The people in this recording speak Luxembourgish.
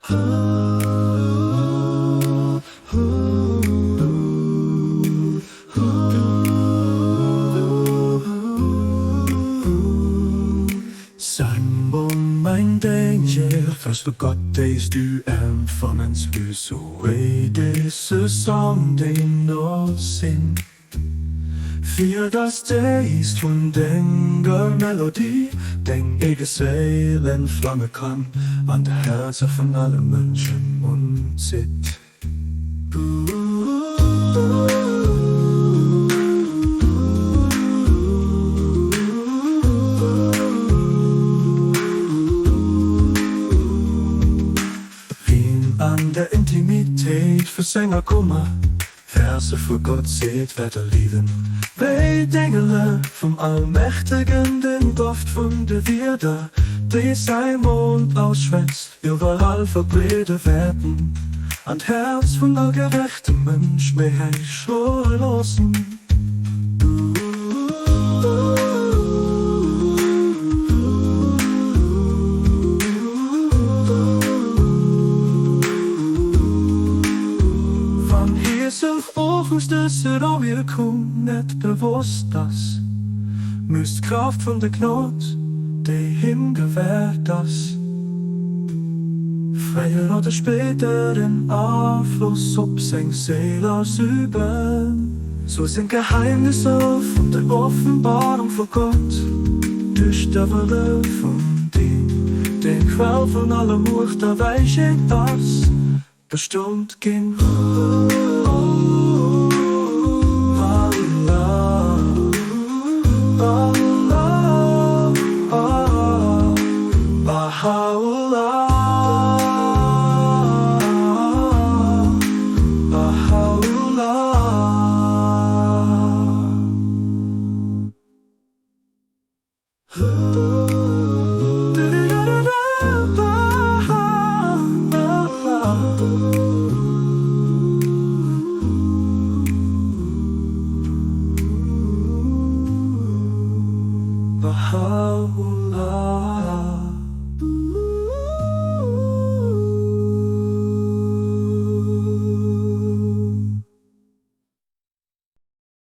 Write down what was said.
Simon, mein Danger, Hast du Gott, des du empfangen, so disse som de nå sin. Fir dass d'éist vun denger Melodie deng eege Séil entflamme kann an d'Häerzer vun alle Mënschen unzitt. Wien an der Intimitéit vu senger Kummer Verse vu Gott seet, wäert erliewen, wéi d'Engele vum Allmächtegen den Doft vun de Wierder, déi säi Mond ausschwätzt, iwwerall verbreede wäerten an d'Häerz vun all gerechtem Mënsch méi héich schloe loossen. Wann hie sech och us dëser Awierkung net bewosst ass, muss d'Kraaft vun der Gnod, déi him gewährt ass, fréier oder spéider en Afloss op seng Séil ausüben. Sou sinn d'Geheimnisser vun der Offenbarung vu Gott duerch de Wëlle vun deem, deen d'Quell vun aller Muecht a Wäisheet ass, bestëmmt ginn. Baha'u'llah.